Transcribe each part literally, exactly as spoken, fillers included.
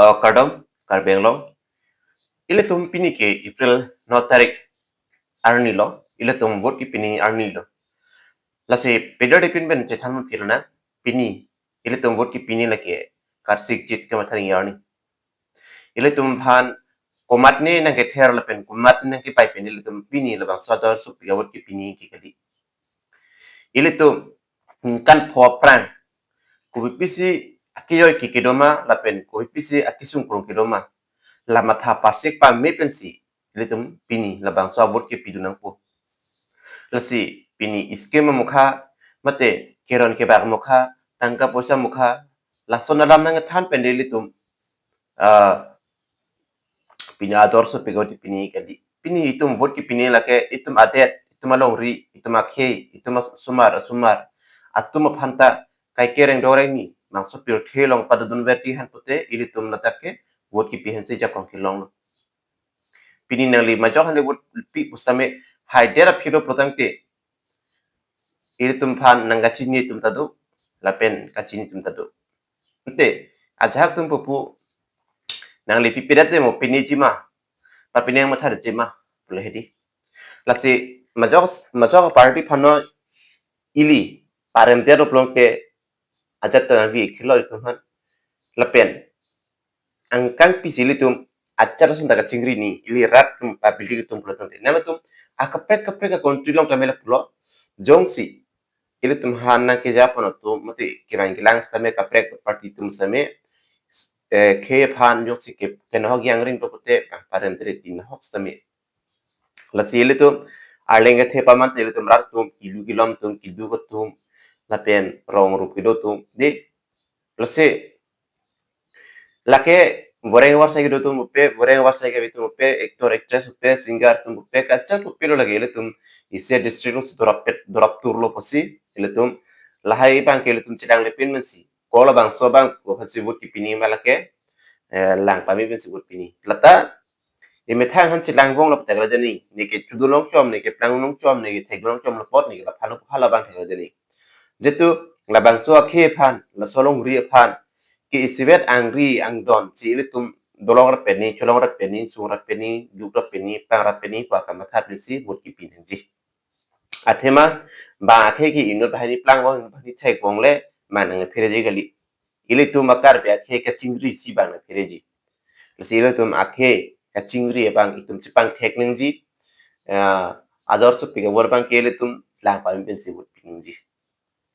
Oh, kardom, Karbi Anglong. Ilitum pini ke April no tarik arni lo, ilitum vote kepini arni lo. Lasi pederdepin pen chethan philona, pini ilitum vote kepini lake karsik jit kamatha arni. Ilitum aphan komatne nangkether lapen komatne nangkepai pen ilitum pini labangso ador sopik a-vote kepini ke kali. Ilitum ningkan pho aphrang kopipisi akejoi ke kedo ma lapen kopipisi akesung krung kedo ma, la matha parsik pame pensi ilitum pini labangso a-vote kepidun nangpo. Lasi pini scheme amokha, mate keron kebak amokha, tangka poisa amokha, lason alam nangthan pen ilitum, ah, pini ador sopik a-vote pini kali. Pini itum vote kepini lake itum adet, itum alongri, itum akhei, itum asomar, asomar atum aphan ta kaikereng doreng ni, bangso pirthe along padodun verti han pute ilitum ladak ke vote kepi hansi jakong kelong lo. Pini nangli majok hanle vote pi pusitame haider aphiro protangte ilitum aphan nangkachini atum ta do, lapen kachini atum ta do. Ante ajahak atum pupu, nangli pipedet te mo, piniji ma, pa pini nangmatha detji ma pulo hedi. Lasi majok majok party aphan no ili parem te ro plong ke ajat ta nangli khelo itum aphan. Lapen angkang pisi ilitum achar ason ta kachingri ni, ili rat atum public atum pulo tangte. Nangtum akaprek kaprek a-country along tame lapulo, jongsi ilitum aphan nangkeja pon atum, mate kevang kelang sitame kaprek party atum sitame, eh, khei aphan jongsi ke kenohok yang ring to pute, ah, parem tere tin hok sitame. Lasi ilitum arleng kethe paman te ilitum rat atum, kilu kilom atum, kilu atum, lapen rong rup kedo atum, di. Lasi lake voreng varsai kedo atum pupe, voreng varsai kebi atum pupe, actor actress pupe, singer atum pupe, kachat pupe lo lake ilitum isi district alongsi dorap pet, dorap turlo pusi ilitum lahai abang ke ilitum chedang lepin mensi, ko labangso abang ko hansi vote kepini ma lake, eh, lang pame pensi vote pini. Lata emethang han chelang vong lo patak la jani, neke chudu longchom, neke plang longchom, neke thek longchom lapot, neke laphan hala abang thek la jani. Jetu labangso akhei aphan, laso alongri aphan ke isivet angri angdon si ilitum dolong rat pen ni, cholong rat pen ni, sung rat pen ni, duk rat pen ni, plang rat pen ni, pu akamatha pensi vote kepi nangji. Athema bang akhei ke inut banghini plang vong, inut banghini thek vong le, ma nangphereji kali. Ilitum a-Karbi akhei kachingri si bang nangphereji. Lasi ilitum akhei kachingri abang itum chepangthek nangji, ah, ador sopik a-vote abang ke ilitum lang pame pensi vote pi nangji.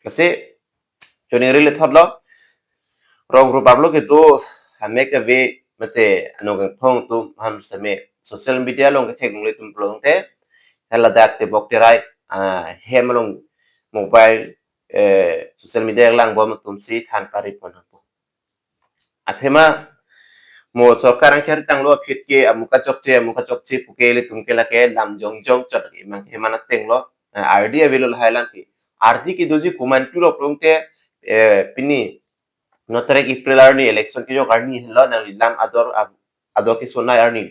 Lasi choningri le thotlo, rong rup ablo kedo, amek ave, mate anong kangthong atum aphan sitame social media along kethek longle atum pulo tangte, haladak tebok terai, ah, hem along mobile, eh, social media langbom atum si than pari pon nangpo. Athema mo sorkar angkher tanglo aphi ke amuk kachokche, amuk kachokche puke ilitum ke lake lam jongjong chot ke mang ke mana tenglo, eh, ardi avelo lahai lang ke. Ardi kedoji komantu lo pulo tangte, eh, pini no tarik April arni election kejok arni henlo, nangli lam ador ab-, ador kesonai arni.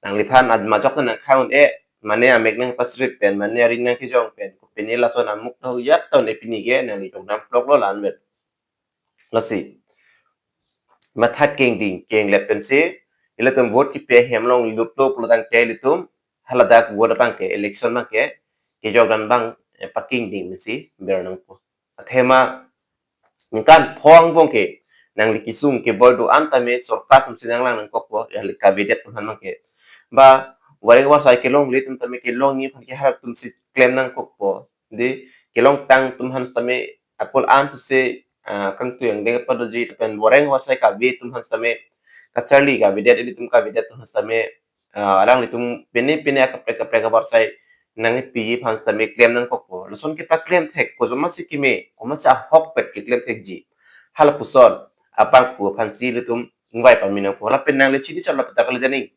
Nangliphan ad majok nangkhang un-e, mane amek nangpasrip pen, mane aring nangkejong pen, pini lason amuk tho yat ton e pini ke, nangli jong nam plok lo lan vet. Lasi matha kengding kenglep pensi ilitum vote kepi ahem along luplo pulo tangte ilitum haladak vote abang ke, election abang ke, kejok dan abang, eh, pakengding pensi ber nangpo. Athema ningkan pho angbong ke nangli kesung keboi do-an tame sorkar atum si nanglang nangkokpo, ya le kavedet atum aphan abang ke. Ba voreng varsai kelongle atum tame kelongji aphan ke halatum si klem nangkokpo. Di kelongtang atum aphan sitame akol an suse, ah, kangtui angdeng padoji lapen voreng varsai kave atum aphan sitame kacharli kavedet, ilitum kavedet atum aphan sitame, ah, alanglitum pine pine akaprek kaprek avarsai nangpiji aphan sitame klem nangkokpo. Lason kepaklem thek, komatsi keme, komatsi ahokpet keklem thekji, halapuson apangphu aphansi ilitum ingvai pame nangpo. Lapen nangli chini chot lo patak le jani,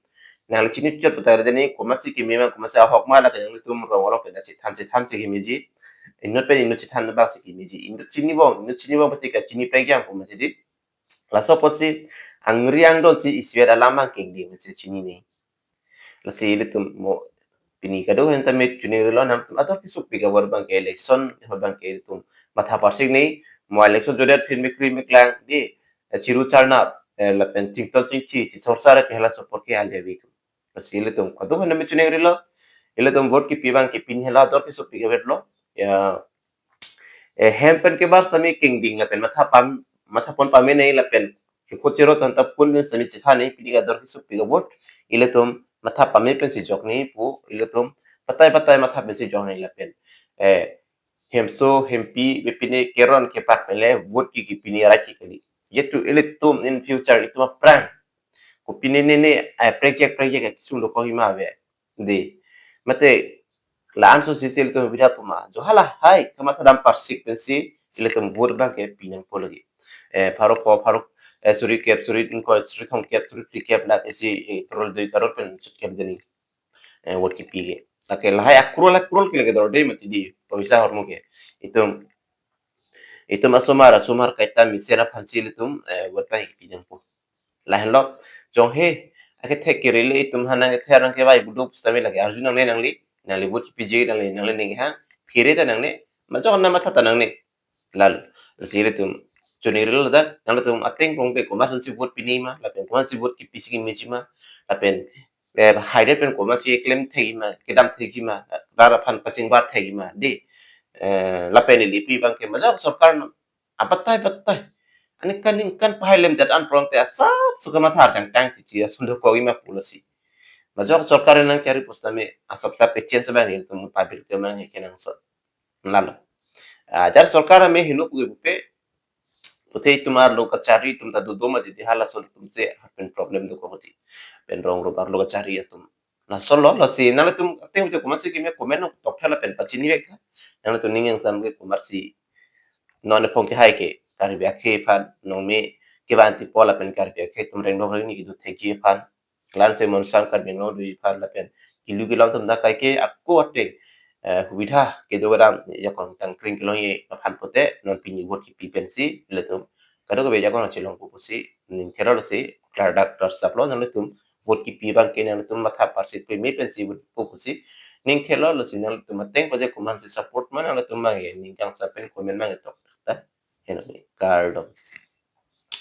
nangli chini chot patak le jani, komatsi keme ma, komatsi ahok ma, lake nanglitum rong rong pen chethan chethan si kemeji, inut pen inut chethan abang si kemeji. Inut chini vong, inut chini vong pati kachini prekjang komatsi di. Laso apotsi angri angdon si isivet alam abang kengding si chinine. Lasi ilitum mo pini kado hen tame choningrilo, nangtum ador kesopik a-vote abang ke, election a-vote abang ke ilitum matha parsik ni, mo election jodet phir mekri meklang di, eh, chiru charnap, eh, lapen chingtol chingchi, chisorsar ke halaso apor ke ale avi atum. Lasi ilitum kadokave nami chuning rilo, ilitum vote kipi abang ke pini hala ador kesopik avetlo. Ya, eh, hem pen kebar sami kengding lapen matha pam, matha pon pame nangji lapen kepho chero tan ta pun pen sami chethan nangji, pini ke ador kesopik avote, ilitum matha pame pensi jok nangji pu, ilitum batai batai matha pensi jok nangji lapen, eh, hemso hempi bepine keron kepak pen le vote ke kipi nangji arai ke kali. Yet to ilitum in future itum aphrang kopine ne ne, eh, prekjak prekjak kesung dokok hima ave. Dei. Mate la-an so sisi ilitum bida puma. Jo halahai kamatha dam parsik pensi ilitum vote abang ke pi nangpo lagi. Eh, pharo pho, pharo, eh, suri kep, suri ingkoi, suri thomkep, suri phlikep lake si, eh, crore dui crore pen chot kep deni. Eh, vote kipi ke. Lake lahai a-crore a-crore ke lake dorde mati dei, poisa ahormu ke. Itum, itum asomar, asomar kaita mesen aphansi ilitum, eh, vote abang kipi nangpo. Lahenlo, jong he, akethek kerele itum ha nang kethe arong kevai buduk sitame lake arju nangne nangli, nangli vote kipiji nangli, nangli ning hang, phere ta nangne, majok na matha ta nangne. Lalo, lasi ilitum chuning rilo ta, nanglitum ateng pong ke komatsi vote pi nangji ma, lapen komatsi vote kipisi kimeji ma, lapen, eh, haire pen komatsi klem thekji ma, kedam thekji ma, rat aphan pachingbar thekji ma, dei. Eh, lapen ili pi abang ke majok sorkar abatai batai. Aningkan ningkan pahai lemdet an prong te asap suka mathar jang tang kichi asun dokok hima pu lasi. Majok sorkar nangkari pusitame asap sap ke change abang ilitum public te mang ke nangso. Lalo. Ah, jar sorkar ame hinu pu ke pupe. Pute itum arlo kachari itum ta dodo mati dei, halaso atum se lapen problem dokok mati. Pen rong robar lo kachari atum. Lasolo, lasi nanglitum ateng pute komatsi keme comment nangtokthek lapen pachini vek tha. Nanglitum ning angsam ke komatsi non ephong kehai ke Karbi akhei aphan nangme kevan ti pol lapen Karbi akhei atum rengdok rengni kedo thekji aphan. Klan se monsam Karbi Anglong do aphan lapen kilu kelong atum dak kaike ako ateng, eh, hubidha kedo kedam jakong tangkring kelongji aphan pute non pini vote kipi pensi ilitum kadokave jakong nangchelongpo pusi ning thero lasi klardak klar saplo, nanglitum vote kipi abang ke nanglitum matha parsik peme pensi vote po pusi ning thelo, lasi nanglitum ateng paje komatsi support ma nanglitum mang ke ning angsam pen comment mang tok ta. Heno ni, kardom.